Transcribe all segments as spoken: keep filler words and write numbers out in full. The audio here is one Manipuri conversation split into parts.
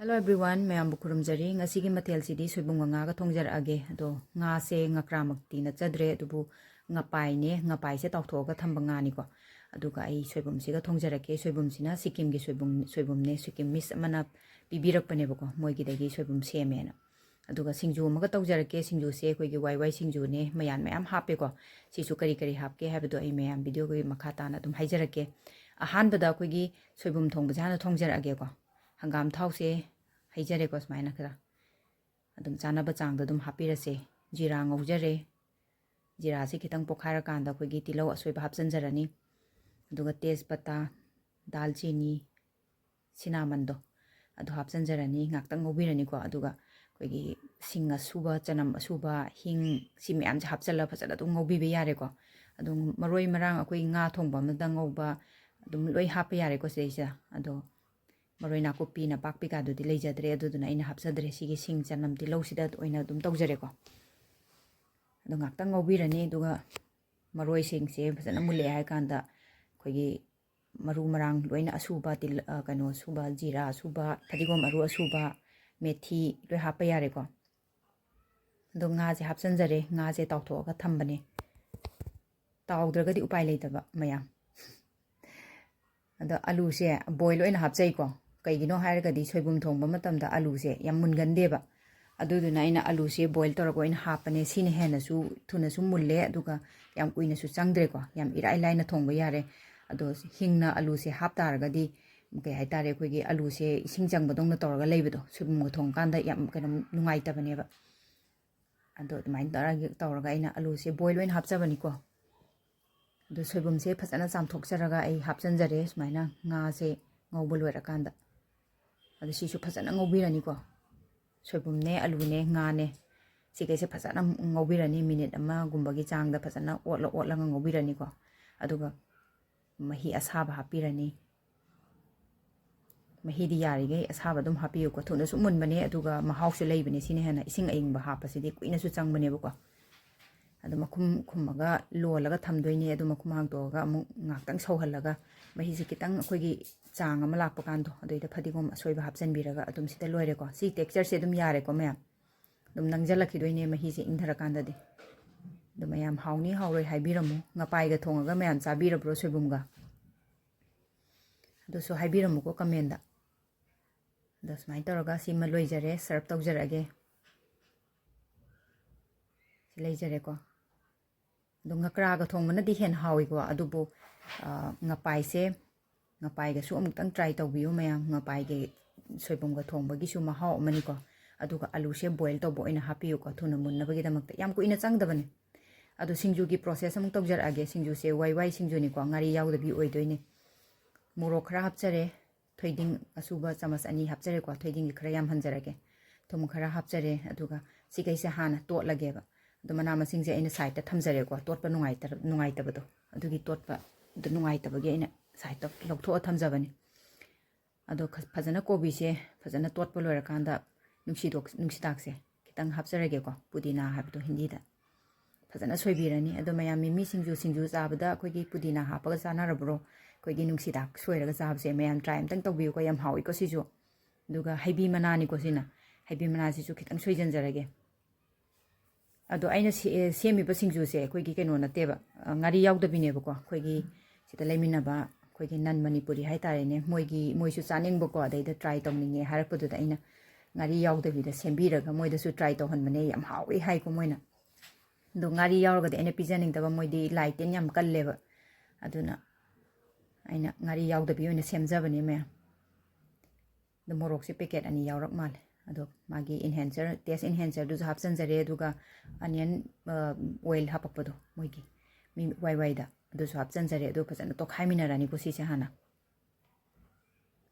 Hello everyone, ꯃꯌꯥꯝꯕꯨ ꯈꯨꯔꯨꯝꯖꯔꯤ꯫ ꯉꯁꯤꯒꯤ ꯃꯊꯦꯜꯁꯤꯗꯤ ꯁꯣꯏꯕꯨꯝꯒ ꯉꯥꯒ ꯊꯣꯡꯖꯔꯛꯑꯒꯦ꯫ ꯑꯗꯣ ꯉꯥꯁꯦ ꯉꯀ꯭ꯔꯥꯃꯛꯇꯤ ꯅꯠꯆꯗ꯭ꯔꯦ, ꯑꯗꯨꯕꯨ ꯉꯄꯥꯏꯅꯦ꯫ ꯉꯄꯥꯏꯁꯦ ꯇꯥꯎꯊꯣꯛꯑꯒ ꯊꯝꯕ ꯉꯥꯅꯤꯀꯣ꯫ ꯑꯗꯨꯒ ꯑꯩ ꯁꯣꯏꯕꯨꯝꯁꯤꯒ ꯊꯣꯡꯖꯔꯛꯀꯦ꯫ ꯁꯣꯏꯕꯨꯝꯁꯤꯅ ꯁꯤꯛꯀꯤꯝꯒꯤ ꯁꯣꯏꯕꯨꯝ, ꯁꯣꯏꯕꯨꯝꯅꯦ꯫ ꯁꯤꯛꯀꯤꯝ ꯃꯤꯁ ꯑꯃꯅ ꯄꯤꯕꯤꯔꯛꯄꯅꯦꯕꯀꯣ, ꯃꯣꯏꯒꯤꯗꯒꯤ ꯁꯣꯏꯕꯨꯝ ꯁꯦꯝꯃꯦꯅ꯫ ꯑꯗꯨꯒ ꯁꯤꯡꯖꯨ ꯑꯃꯒ ꯇꯧꯖꯔꯛꯀꯦ꯫ ꯁꯤꯡꯖꯨꯁꯦ ꯑꯩꯈꯣꯏꯒꯤ ꯋꯥꯏ ꯋꯥꯏ ꯁꯤꯡꯖꯨꯅꯦ, ꯃꯌꯥꯟ ꯃꯌꯥꯝ ꯍꯥꯞꯄꯦꯀꯣ꯫ ꯁꯤꯁꯨ ꯀꯔꯤ ꯀꯔꯤ ꯍꯥꯞꯀꯦ ꯍꯥꯏꯕꯗꯣ ꯑꯩ ꯃꯌꯥꯝ ꯚꯤꯗꯤꯑꯣꯒꯤ ꯃꯈꯥ ꯇꯥꯅ ꯑꯗꯨꯝ ꯍꯥꯏꯖꯔꯛꯀꯦ꯫ ꯑꯍꯥꯟꯕꯗ ꯑꯩꯈꯣꯏꯒꯤ ꯁꯣꯏꯕꯨꯝ ꯊꯣꯡꯕꯁꯦ ꯍꯥꯟꯅ ꯊꯣꯡꯖꯔꯛꯑꯒꯦꯀꯣ꯫ ꯍꯪꯒꯥꯝ ꯊꯥꯎꯁꯦ ꯍꯩꯖꯔꯦꯀꯣ, ꯁꯨꯃꯥꯏꯅ ꯈꯔ ꯑꯗꯨꯝ ꯆꯥꯅꯕ ꯆꯥꯡꯗ ꯑꯗꯨꯝ ꯍꯥꯞꯄꯤꯔꯁꯦ꯫ ꯖꯤꯔꯥ ꯉꯧꯖꯔꯦ꯫ ꯖꯤꯔꯥꯁꯦ ꯈꯤꯇꯪ ꯄꯣꯛꯈꯥꯏꯔꯀꯥꯟꯗ ꯑꯩꯈꯣꯏꯒꯤ ꯇꯤꯜꯍꯧ ꯑꯁꯣꯏꯕ ꯍꯥꯞꯆꯤꯟꯖꯔꯅꯤ꯫ ꯑꯗꯨꯒ ꯇꯦꯖꯄꯇꯥ, ꯗꯥꯜꯆꯤꯅꯤ, ꯁꯤꯅꯥꯃꯟꯗꯣ ꯑꯗꯨ ꯍꯥꯞꯆꯤꯟꯖꯔꯅꯤ꯫ ꯉꯥꯛꯇꯪ ꯉꯧꯕꯤꯔꯅꯤꯀꯣ꯫ ꯑꯗꯨꯒ ꯑꯩꯈꯣꯏꯒꯤ ꯁꯤꯡ ꯑꯁꯨꯕ, ꯆꯅꯝ ꯑꯁꯨꯕ, ꯍꯤꯡ, ꯁꯤ ꯃꯌꯥꯝꯁꯦ ꯍꯥꯞꯆꯤꯜꯂꯒ ꯐꯖꯅ ꯑꯗꯨꯝ ꯉꯧꯕꯤꯕ ꯌꯥꯔꯦꯀꯣ꯫ ꯑꯗꯨꯝ ꯃꯔꯣꯏ ꯃꯔꯥꯡ ꯑꯩꯈꯣꯏ ꯉꯥ ꯊꯣꯡꯕ ꯑꯃꯗ ꯉꯧꯕ ꯑꯗꯨꯝ ꯂꯣꯏ ꯍꯥꯞꯄ ꯌꯥꯔꯦꯀꯣ ꯁꯤꯗꯩꯁꯤꯗ꯫ ꯑꯗꯣ ꯃꯔꯣꯏ ꯅꯥꯀꯨꯞꯄꯤ ꯅꯄꯥꯛꯄꯤꯒꯗꯨꯗꯤ ꯂꯩꯖꯗ꯭ꯔꯦ, ꯑꯗꯨꯗꯨꯅ ꯑꯩꯅ ꯍꯥꯞꯆꯗ꯭ꯔꯦ꯫ ꯁꯤꯒꯤ ꯁꯤꯡ ꯆꯅꯝ ꯇꯤꯜꯍꯧꯁꯤꯗ ꯑꯣꯏꯅ ꯑꯗꯨꯝ ꯇꯧꯖꯔꯦꯀꯣ꯫ ꯑꯗꯣ ꯉꯥꯛꯇꯪ ꯉꯧꯕꯤꯔꯅꯤ꯫ ꯑꯗꯨꯒ ꯃꯔꯣꯏꯁꯤꯡꯁꯦ ꯐꯖꯅ ꯃꯨꯜꯂꯛꯑꯦ ꯍꯥꯏ ꯀꯥꯟꯗ ꯑꯩꯈꯣꯏꯒꯤ ꯃꯔꯨ ꯃꯔꯥꯡ ꯂꯣꯏꯅ ꯑꯁꯨꯕ, ꯇꯤꯜ-, ꯑ, ꯀꯩꯅꯣ ꯑꯁꯨꯕ, ꯖꯤꯔꯥ ꯑꯁꯨꯕ, ꯐꯗꯤꯒꯣꯝ ꯃꯔꯨ ꯑꯁꯨꯕ, ꯃꯦꯊꯤ ꯂꯣꯏ ꯍꯥꯞꯄ ꯌꯥꯔꯦꯀꯣ꯫ ꯑꯗꯣ ꯉꯥꯁꯦ ꯍꯥꯞꯆꯤꯟꯖꯔꯦ꯫ ꯉꯥꯁꯦ ꯇꯥꯎꯊꯣꯛꯑꯒ ꯊꯝꯕꯅꯦ꯫ ꯇꯥꯎꯗ꯭ꯔꯒꯗꯤ ꯎꯄꯥꯏ ꯂꯩꯇꯕ ꯃꯌꯥꯝ꯫ ꯑꯗꯣ ꯑꯂꯨꯁꯦ ꯕꯣꯏꯜ ꯑꯣꯏꯅ ꯍꯥꯞꯆꯩꯀꯣ꯫ ꯀꯩꯒꯤꯅꯣ ꯍꯥꯏꯔꯒꯗꯤ ꯁꯣꯏꯕꯨꯝ ꯊꯣꯡꯕ ꯃꯇꯝꯗ ꯑꯂꯨꯁꯦ ꯌꯥꯝ ꯃꯨꯟꯒꯟꯗꯦꯕ꯫ ꯑꯗꯨꯗꯨꯅ ꯑꯩꯅ ꯑꯂꯨꯁꯦ ꯕꯣꯏꯜ ꯇꯧꯔꯒ ꯑꯣꯏꯅ ꯍꯥꯞꯄꯅꯦ꯫ ꯁꯤꯅ ꯍꯦꯟꯅꯁꯨ ꯊꯨꯅꯁꯨ ꯃꯨꯜꯂꯦ, ꯑꯗꯨꯒ ꯌꯥꯝ ꯀꯨꯏꯅꯁꯨ ꯆꯪꯗ꯭ꯔꯦꯀꯣ꯫ ꯌꯥꯝ ꯏꯔꯥꯏ ꯂꯥꯏꯅ ꯊꯣꯡꯕ ꯌꯥꯔꯦ꯫ ꯑꯗꯣ ꯍꯤꯡꯅ ꯑꯂꯨꯁꯦ ꯍꯥꯞ ꯇꯥꯔꯒꯗꯤ, ꯀꯩ ꯍꯥꯏꯇꯥꯔꯦ, ꯑꯩꯈꯣꯏꯒꯤ ꯑꯂꯨꯁꯦ ꯏꯁꯤꯡ ꯆꯪꯕꯗꯧꯅ ꯇꯧꯔꯒ ꯂꯩꯕꯗꯣ, ꯁꯣꯏꯕꯨꯝꯒ ꯊꯣꯡꯀꯥꯟꯗ ꯌꯥꯝ ꯀꯩꯅꯣ ꯅꯨꯡꯉꯥꯏꯇꯕꯅꯦꯕ꯫ ꯑꯗꯣ ꯑꯗꯨꯃꯥꯏꯅ ꯇꯧꯔꯒ, ꯇꯧꯔꯒ ꯑꯩꯅ ꯑꯂꯨꯁꯦ ꯕꯣꯏꯜ ꯑꯣꯏꯅ ꯍꯥꯞꯆꯕꯅꯤꯀꯣ꯫ ꯑꯗꯣ ꯁꯣꯏꯕꯨꯝꯁꯦ ꯐꯖꯅ ꯆꯥꯝꯊꯣꯛꯆꯔꯒ ꯑꯩ ꯍꯥꯞꯆꯤꯟꯖꯔꯦ ꯁꯨꯃꯥꯏꯅ ꯉꯥꯁꯦ ꯉꯧꯕ ꯂꯣꯏꯔꯀꯥꯟꯗ꯫ ꯑꯗꯣ ꯁꯤꯁꯨ ꯐꯖꯅ ꯉꯧꯕꯤꯔꯅꯤꯀꯣ꯫ ꯁꯣꯏꯕꯨꯝꯅꯦ, ꯑꯂꯨꯅꯦ, ꯉꯥꯅꯦ, ꯁꯤꯈꯩꯁꯦ ꯐꯖꯅ ꯉꯧꯕꯤꯔꯅꯤ꯫ ꯃꯤꯅꯤꯠ ꯑꯃꯒꯨꯝꯕꯒꯤ ꯆꯥꯡꯗ ꯐꯖꯅ ꯑꯣꯠꯂ ꯑꯣꯠꯂꯒ ꯉꯧꯕꯤꯔꯅꯤꯀꯣ꯫ ꯑꯗꯨꯒ ꯃꯍꯤ ꯑꯁꯥꯕ ꯍꯥꯞꯄꯤꯔꯅꯤ꯫ ꯃꯍꯤꯗꯤ ꯌꯥꯔꯤꯈꯩ ꯑꯁꯥꯕ ꯑꯗꯨꯝ ꯍꯥꯞꯄꯤꯌꯨꯀꯣ꯫ ꯊꯨꯅꯁꯨ ꯃꯨꯟꯕꯅꯦ, ꯑꯗꯨꯒ ꯃꯍꯥꯎꯁꯨ ꯂꯩꯕꯅꯦ꯫ ꯁꯤꯅ ꯍꯦꯟꯅ ꯏꯁꯤꯡ ꯑꯏꯪꯕ ꯍꯥꯞꯄꯁꯤꯗꯤ ꯀꯨꯏꯅꯁꯨ ꯆꯪꯕꯅꯦꯕꯀꯣ꯫ ꯑꯗꯣ ꯃꯈꯨꯝ ꯈꯨꯝꯃꯒ ꯂꯣꯜꯂꯒ ꯊꯝꯗꯣꯏꯅꯦ꯫ ꯑꯗꯨ ꯃꯈꯨꯝ ꯍꯥꯡꯇꯣꯛꯑꯒ ꯑꯃꯨꯛ ꯉꯥꯏꯍꯥꯛꯇꯪ ꯁꯧꯍꯜꯂꯒ, ꯃꯍꯤꯁꯦ ꯈꯤꯇꯪ ꯑꯩꯈꯣꯏꯒꯤ ꯆꯥꯡ ꯑꯃ ꯂꯥꯛꯄ ꯀꯥꯟꯗꯣ, ꯑꯗꯨꯏꯗ ꯐꯗꯤꯒꯣꯝ ꯑꯁꯣꯏꯕ ꯍꯥꯞꯆꯤꯟꯕꯤꯔꯒ ꯑꯗꯨꯝ ꯁꯤꯗ ꯂꯣꯏꯔꯦꯀꯣ꯫ ꯁꯤ textureꯁꯦ ꯑꯗꯨꯝ ꯌꯥꯔꯦꯀꯣ ꯃꯌꯥꯝ, ꯑꯗꯨꯝ ꯅꯪꯁꯤꯜꯂꯛꯈꯤꯗꯣꯏꯅꯦ ꯃꯍꯤꯁꯦ ꯏꯪꯊꯔꯀꯥꯟꯗꯗꯤ꯫ ꯑꯗꯣ ꯃꯌꯥꯝ ꯍꯥꯎꯅꯤ ꯍꯥꯎꯔꯣꯏ ꯍꯥꯏꯕꯤꯔꯝꯃꯨ꯫ ꯉꯄꯥꯏꯒ ꯊꯣꯡꯉꯒ ꯃꯌꯥꯝ ꯆꯥꯕꯤꯔꯕ꯭ꯔꯣ ꯁꯣꯏꯕꯨꯝꯒ? ꯑꯗꯨꯁꯨ ꯍꯥꯏꯕꯤꯔꯝꯃꯨꯀꯣ commentꯗ꯫ ꯑꯗꯣ ꯁꯨꯃꯥꯏꯅ ꯇꯧꯔꯒ ꯁꯤꯃ ꯂꯣꯏꯖꯔꯦ, serve ꯇꯧꯖꯔꯛꯑꯒꯦ꯫ ꯁꯤ ꯂꯩꯖꯔꯦꯀꯣ꯫ ꯑꯗꯣ ꯉꯀ꯭ꯔꯥꯒ ꯊꯣꯡꯕꯅꯗꯤ ꯍꯦꯟꯅ ꯍꯥꯎꯏꯀꯣ, ꯑꯗꯨꯕꯨ, ꯑ, ꯉꯄꯥꯏꯁꯦ, ꯉꯄꯥꯏꯒꯁꯨ ꯑꯃꯨꯛꯇꯪ try ꯇꯧꯕꯤꯌꯨ ꯃꯌꯥꯝ꯫ ꯉꯄꯥꯏꯒꯤ ꯁꯣꯏꯕꯨꯝꯒ ꯊꯣꯡꯕꯒꯤꯁꯨ ꯃꯍꯥꯎ ꯑꯃꯅꯤꯀꯣ꯫ ꯑꯗꯨꯒ ꯑꯂꯨꯁꯦ boil ꯇꯧꯕ ꯑꯣꯏꯅ ꯍꯥꯞꯄꯤꯌꯨꯀꯣ, ꯊꯨꯅ ꯃꯨꯟꯅꯕꯒꯤꯗꯃꯛꯇ꯫ ꯌꯥꯝ ꯀꯨꯏꯅ ꯆꯪꯗꯕꯅꯦ꯫ ꯑꯗꯣ ꯁꯤꯡꯖꯨꯒꯤ process ꯑꯃꯨꯛ ꯇꯧꯖꯔꯛꯑꯒꯦ꯫ ꯁꯤꯡꯖꯨꯁꯦ ꯋꯥꯏ ꯋꯥꯏ ꯁꯤꯡꯖꯨꯅꯤꯀꯣ, ꯉꯥꯔꯤ ꯌꯥꯎꯗꯕꯤ ꯑꯣꯏꯗꯣꯏꯅꯦ꯫ ꯃꯣꯔꯣꯛ ꯈꯔ ꯍꯥꯞꯆꯔꯦ, ꯊꯣꯏꯗꯤꯡ ꯑꯁꯨꯕ ꯆꯥꯃꯁ ꯑꯅꯤ ꯍꯥꯞꯆꯔꯦꯀꯣ, ꯊꯣꯏꯗꯤꯡꯁꯦ ꯈꯔ ꯌꯥꯝ ꯍꯟꯖꯔꯒꯦ꯫ ꯊꯨꯝ ꯈꯔ ꯍꯥꯞꯆꯔꯦ, ꯑꯗꯨꯒ ꯁꯤꯈꯩꯁꯦ ꯍꯥꯟꯅ ꯇꯣꯠꯂꯒꯦꯕ꯫ ꯑꯗꯣ ꯃꯅꯥ ꯃꯁꯤꯡꯁꯦ ꯑꯩꯅ sideꯇ ꯊꯝꯖꯔꯦꯀꯣ, ꯇꯣꯠꯄ ꯅꯨꯡꯉꯥꯏꯇ-, ꯅꯨꯡꯉꯥꯏꯇꯕꯗꯣ, ꯑꯗꯨꯒꯤ ꯇꯣꯠꯄ ꯑꯗꯨ ꯅꯨꯡꯉꯥꯏꯇꯕꯒꯤ ꯑꯩꯅ sideꯇ ꯂꯧꯊꯣꯛꯑ ꯊꯝꯖꯕꯅꯤ꯫ ꯑꯗꯣ ꯈ-, ꯐꯖꯅ ꯀꯣꯕꯤꯁꯦ ꯐꯖꯅ ꯇꯣꯠꯄ ꯂꯣꯏꯔꯀꯥꯟꯗ ꯅꯨꯡꯁꯤꯗꯣꯛ-, ꯅꯨꯡꯁꯤꯗꯥꯛꯁꯦ ꯈꯤꯇꯪ ꯍꯥꯞꯆꯔꯒꯦꯀꯣ, ꯄꯨꯗꯤꯅꯥ ꯍꯥꯏꯕꯗꯣ ꯍꯤꯟꯗꯤꯗ꯫ ꯐꯖꯅ ꯁꯣꯏꯕꯤꯔꯅꯤ꯫ ꯑꯗꯣ ꯃꯌꯥꯝ ꯃꯤꯃꯤ ꯁꯤꯡꯖꯨ, ꯁꯤꯡꯖꯨ ꯆꯥꯕꯗ ꯑꯩꯈꯣꯏꯒꯤ ꯄꯨꯗꯤꯅꯥ ꯍꯥꯞꯄꯒ ꯆꯥꯅꯔꯕ꯭ꯔꯣ? ꯑꯩꯈꯣꯏꯒꯤ ꯅꯨꯡꯁꯤꯗꯥꯛ ꯁꯣꯏꯔꯒ ꯆꯥꯕꯁꯦ ꯃꯌꯥꯝ try ꯑꯝꯇꯪ ꯇꯧꯕꯤꯌꯨꯀꯣ, ꯌꯥꯝ ꯍꯥꯎꯏꯀꯣ ꯁꯤꯁꯨ꯫ ꯑꯗꯨꯒ ꯍꯩꯕꯤ ꯃꯅꯥꯅꯤꯀꯣ ꯁꯤꯅ, ꯍꯩꯕꯤ ꯃꯅꯥꯁꯤꯁꯨ ꯈꯤꯇꯪ ꯁꯣꯏꯖꯟꯖꯔꯒꯦ꯫ ꯑꯗꯣ ꯑꯩꯅ ꯁꯦ-, ꯁꯦꯝꯃꯤꯕ ꯁꯤꯡꯖꯨꯁꯦ ꯑꯩꯈꯣꯏꯒꯤ ꯀꯩꯅꯣ ꯅꯠꯇꯦꯕ, ꯑ, ꯉꯥꯔꯤ ꯌꯥꯎꯗꯕꯤꯅꯦꯕꯀꯣ꯫ ꯑꯩꯈꯣꯏꯒꯤ ꯁꯤꯗ ꯂꯩꯃꯤꯟꯅꯕ ꯑꯩꯈꯣꯏꯒꯤ non Manipuri ꯍꯥꯏꯇꯥꯔꯦꯅꯦ, ꯃꯣꯏꯒꯤ, ꯃꯣꯏꯁꯨ ꯆꯥꯅꯤꯡꯕꯀꯣ, ꯑꯗꯩꯗ try ꯇꯧꯅꯤꯡꯉꯦ ꯍꯥꯏꯔꯛꯄꯗꯨꯗ ꯑꯩꯅ ꯉꯥꯔꯤ ꯌꯥꯎꯗꯕꯤꯗ ꯁꯦꯝꯕꯤꯔꯒ ꯃꯣꯏꯗꯁꯨ try ꯇꯧꯍꯟꯕꯅꯦ꯫ ꯌꯥꯝ ꯍꯥꯎꯏ ꯍꯥꯏꯀꯣ ꯃꯣꯏꯅ꯫ ꯑꯗꯣ ꯉꯥꯔꯤ ꯌꯥꯎꯔꯒꯗꯤ ꯑꯩꯅ ꯄꯤꯖꯅꯤꯡꯗꯕ, ꯃꯣꯏꯗꯤ ꯂꯥꯏ ꯇꯤꯟ ꯌꯥꯝ ꯀꯜꯂꯦꯕ꯫ ꯑꯗꯨꯅ ꯑꯩꯅ ꯉꯥꯔꯤ ꯌꯥꯎꯗꯕꯤ ꯑꯣꯏꯅ ꯁꯦꯝꯖꯕꯅꯦ ꯃꯌꯥꯝ꯫ ꯑꯗꯣ ꯃꯣꯔꯣꯛꯁꯦ packet ꯑꯅꯤ ꯌꯥꯎꯔꯛ ꯃꯥꯜꯂꯦ꯫ ꯑꯗꯣ ꯃꯥꯒꯤ enhancer, taste enhancerꯗꯨꯁꯨ ꯍꯥꯞꯆꯤꯟꯖꯔꯦ, ꯑꯗꯨꯒ onion, ꯑ, oil ꯍꯥꯄꯛꯄꯗꯣ ꯃꯣꯏꯒꯤ ꯃꯤ ꯋꯥꯏ ꯋꯥꯏꯗ, ꯑꯗꯨꯁꯨ ꯍꯥꯞꯆꯤꯟꯖꯔꯦ꯫ ꯑꯗꯨ ꯐꯖꯅ ꯇꯣꯠꯈꯥꯏꯃꯤꯟꯅꯔꯅꯤꯀꯣ ꯁꯤꯁꯦ ꯍꯥꯟꯅ꯫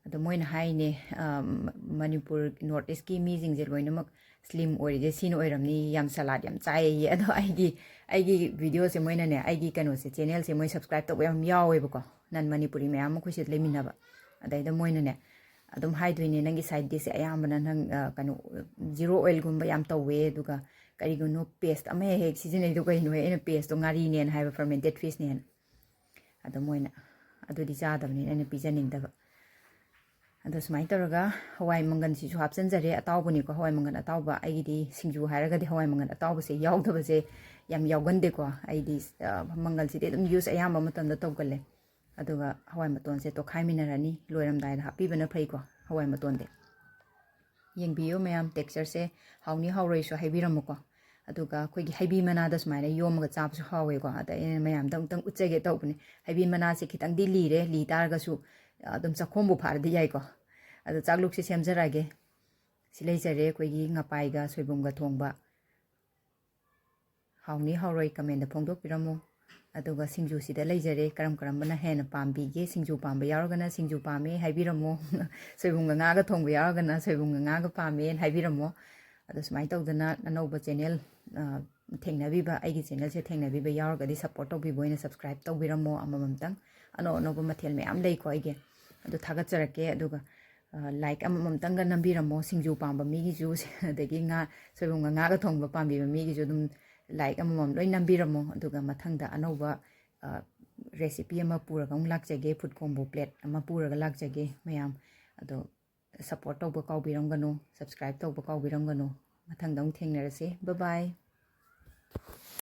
ꯑꯗꯣ ꯃꯣꯏꯅ ꯍꯥꯏꯅꯦ, ꯑ, ꯃ-, ꯃꯅꯤꯄꯨꯔ North Eastꯀꯤ ꯃꯤꯁꯤꯡꯁꯦ ꯂꯣꯏꯅꯃꯛ slim ꯑꯣꯏꯔꯤꯁꯦ ꯁꯤꯅ ꯑꯣꯏꯔꯝꯅꯤ, ꯌꯥꯝ salad ꯌꯥꯝ ꯆꯥꯏꯌꯦ꯫ ꯑꯗꯣ ꯑꯩꯒꯤ, ꯑꯩꯒꯤ videoꯁꯦ ꯃꯣꯏꯅꯅꯦ, ꯑꯩꯒꯤ ꯀꯩꯅꯣꯁꯦ, channelꯁꯦ ꯃꯣꯏ subscribe ꯇꯧꯕ ꯌꯥꯝ ꯌꯥꯎꯋꯦꯕꯀꯣ, non Manipuri ꯃꯌꯥꯝ ꯑꯃ ꯑꯩꯈꯣꯏ ꯁꯤꯗ ꯂꯩꯃꯤꯟꯅꯕ꯫ ꯑꯗꯩꯗ ꯃꯣꯏꯅꯅꯦ ꯑꯗꯨꯝ ꯍꯥꯏꯗꯣꯏꯅꯦ, "ꯅꯪꯒꯤ side dishꯁꯦ ꯑꯌꯥꯝꯕꯅ ꯅꯪ, ꯑ, ꯀꯩꯅꯣ, zero oilꯒꯨꯝꯕ ꯌꯥꯝ ꯇꯧꯋꯦ, ꯑꯗꯨꯒ ꯀꯔꯤꯒꯨꯝꯕ paste ꯑꯃ ꯍꯦꯛ ꯍꯦꯛ ꯁꯤꯖꯤꯟꯅꯩꯗꯣ ꯀꯩꯅꯣ?" ꯑꯩꯅ pasteꯇꯣ ꯉꯥꯔꯤꯅꯦꯅ ꯍꯥꯏꯕ, fermented fishꯅꯦꯅ꯫ ꯑꯗꯣ ꯃꯣꯏꯅ ꯑꯗꯨꯗꯤ ꯆꯥꯗꯕꯅꯤꯅ ꯑꯩꯅ ꯄꯤꯖꯅꯤꯡꯗꯕ꯫ ꯑꯗꯣ ꯁꯨꯃꯥꯏꯅ ꯇꯧꯔꯒ ꯍꯋꯥꯏ ꯃꯪꯒꯟꯁꯤꯁꯨ ꯍꯥꯞꯆꯤꯟꯖꯔꯦ, ꯑꯇꯥꯎꯕꯅꯤꯀꯣ, ꯍꯋꯥꯏ ꯃꯪꯒꯟ ꯑꯇꯥꯎꯕ꯫ ꯑꯩꯒꯤꯗꯤ ꯁꯤꯡꯖꯨ ꯍꯥꯏꯔꯒꯗꯤ ꯍꯋꯥꯏ ꯃꯪꯒꯟ ꯑꯇꯥꯎꯕꯁꯦ ꯌꯥꯎꯗꯕꯁꯦ ꯌꯥꯝ ꯌꯥꯎꯒꯟꯗꯦꯀꯣ꯫ ꯑꯩꯗꯤ ꯃꯪꯒꯜꯁꯤꯗꯤ ꯑꯗꯨꯝ ꯌꯨꯁ ꯑꯌꯥꯝꯕ ꯃꯇꯝꯗ ꯇꯧꯒꯜꯂꯦ꯫ ꯑꯗꯨꯒ ꯍꯋꯥꯏ ꯃꯇꯣꯟꯁꯦ ꯇꯣꯈꯥꯏꯃꯤꯟꯅꯔꯅꯤ, ꯂꯣꯏꯔꯝꯗꯥꯏꯗ ꯍꯥꯞꯄꯤꯕꯅ ꯐꯩꯀꯣ ꯍꯋꯥꯏ ꯃꯇꯣꯟꯗꯤ꯫ ꯌꯦꯡꯕꯤꯌꯨ ꯃꯌꯥꯝ, ꯇꯦꯛꯁꯆꯔꯁꯦ ꯍꯥꯎꯅꯤ ꯍꯥꯎꯔꯣꯏꯁꯨ ꯍꯥꯏꯕꯤꯔꯝꯃꯨꯀꯣ꯫ ꯑꯗꯨꯒ ꯑꯩꯈꯣꯏꯒꯤ ꯍꯩꯕꯤ ꯃꯅꯥꯗ ꯁꯨꯃꯥꯏꯅ ꯌꯣꯝꯃꯒ ꯆꯥꯕꯁꯨ ꯍꯥꯎꯋꯦꯀꯣ꯫ ꯑꯗ ꯑꯩꯅ ꯃꯌꯥꯝꯗ ꯑꯃꯨꯛꯇꯪ ꯎꯠꯆꯒꯦ ꯇꯧꯕꯅꯦ꯫ ꯍꯩꯕꯤ ꯃꯅꯥꯁꯦ ꯈꯤꯇꯪꯗꯤ ꯂꯤꯔꯦ, ꯂꯤ ꯇꯥꯔꯒꯁꯨ ꯑꯗꯨꯝ ꯆꯥꯛꯈꯣꯝꯕꯨ ꯐꯥꯔꯗꯤ ꯌꯥꯏꯀꯣ꯫ ꯑꯗꯣ ꯆꯥꯛꯂꯨꯛꯁꯦ ꯁꯦꯝꯖꯔꯛꯑꯒꯦ꯫ ꯁꯤ ꯂꯩꯖꯔꯦ ꯑꯩꯈꯣꯏꯒꯤ ꯉꯄꯥꯏꯒ ꯁꯣꯏꯕꯨꯝꯒ ꯊꯣꯡꯕ꯫ ꯍꯥꯎꯅꯤ ꯍꯥꯎꯔꯣꯏ ꯀꯃꯦꯟꯗ ꯐꯣꯡꯗꯣꯛꯄꯤꯔꯝꯃꯨ꯫ ꯑꯗꯨꯒ ꯁꯤꯡꯖꯨꯁꯤꯗ ꯂꯩꯖꯔꯦ, ꯀꯔꯝ ꯀꯔꯝꯕꯅ ꯍꯦꯟꯅ ꯄꯥꯝꯕꯤꯒꯦ? ꯁꯤꯡꯖꯨ ꯄꯥꯝꯕ ꯌꯥꯎꯔꯒꯅ ꯁꯤꯡꯖꯨ ꯄꯥꯝꯃꯦ ꯍꯥꯏꯕꯤꯔꯝꯃꯣ꯫ ꯁꯣꯏꯕꯨꯝꯒ ꯉꯥꯒ ꯊꯣꯡꯕ ꯌꯥꯎꯔꯒꯅ ꯁꯣꯏꯕꯨꯝꯒ ꯉꯥꯒ ꯄꯥꯝꯃꯦꯅ ꯍꯥꯏꯕꯤꯔꯝꯃꯣ꯫ ꯑꯗꯣ ꯁꯨꯃꯥꯏꯅ ꯇꯧꯗꯅ ꯑꯅꯧꯕ ꯆꯦꯅꯦꯜ ꯊꯦꯡꯅꯕꯤꯕ, ꯑꯩꯒꯤ ꯆꯦꯅꯦꯜꯁꯦ ꯊꯦꯡꯅꯕꯤꯕ ꯌꯥꯎꯔꯒꯗꯤ ꯁꯞꯄꯣꯔꯠ ꯇꯧꯕꯤꯕ ꯑꯣꯏꯅ ꯁꯕꯁꯀ꯭ꯔꯥꯏꯞ ꯇꯧꯕꯤꯔꯝꯃꯣ꯫ ꯑꯃꯃꯝꯇꯪ ꯑꯅꯧ ꯑꯅꯧꯕ ꯃꯊꯦꯜ ꯃꯌꯥꯝ ꯂꯩꯀꯣ ꯑꯩꯒꯤ꯫ ꯑꯗꯨ ꯊꯥꯒꯠꯆꯔꯛꯀꯦ꯫ ꯑꯗꯨꯒ ꯂꯥꯏꯛ ꯑꯃꯃꯝꯇꯪꯒ ꯅꯝꯕꯤꯔꯝꯃꯣ꯫ ꯁꯤꯡꯖꯨ ꯄꯥꯝꯕ ꯃꯤꯒꯤꯁꯨ, ꯑꯗꯒꯤ ꯉꯥ, ꯁꯣꯏꯕꯨꯝꯒ ꯉꯥꯒ ꯊꯣꯡꯕ ꯄꯥꯝꯕꯤꯕ ꯃꯤꯒꯤꯁꯨ ꯑꯗꯨꯝ ꯂꯥꯏꯛ ꯑꯃꯃꯝ ꯂꯣꯏ ꯅꯝꯕꯤꯔꯝꯃꯣ꯫ ꯑꯗꯨꯒ ꯃꯊꯪꯗ ꯑꯅꯧꯕ ꯔꯦꯁꯤꯄꯤ ꯑꯃ ꯄꯨꯔꯒ ꯑꯃꯨꯛ ꯂꯥꯛꯆꯒꯦ, ꯐꯨꯠ ꯀꯣꯝꯕꯣ ꯄ꯭ꯂꯦꯠ ꯑꯃ ꯄꯨꯔꯒ ꯂꯥꯛꯆꯒꯦ ꯃꯌꯥꯝ꯫ ꯑꯗꯣ ꯁꯞꯄꯣꯔꯠ ꯇꯧꯕ ꯀꯥꯎꯕꯤꯔꯝꯒꯅꯨ, ꯁꯕꯁꯀ꯭ꯔꯥꯏꯞ ꯇꯧꯕ ꯀꯥꯎꯕꯤꯔꯝꯒꯅꯨ꯫ ꯃꯊꯪꯗ ꯑꯃꯨꯛ ꯊꯦꯡꯅꯔꯁꯦ꯫ ꯕꯥꯏ ꯕꯥꯏ꯫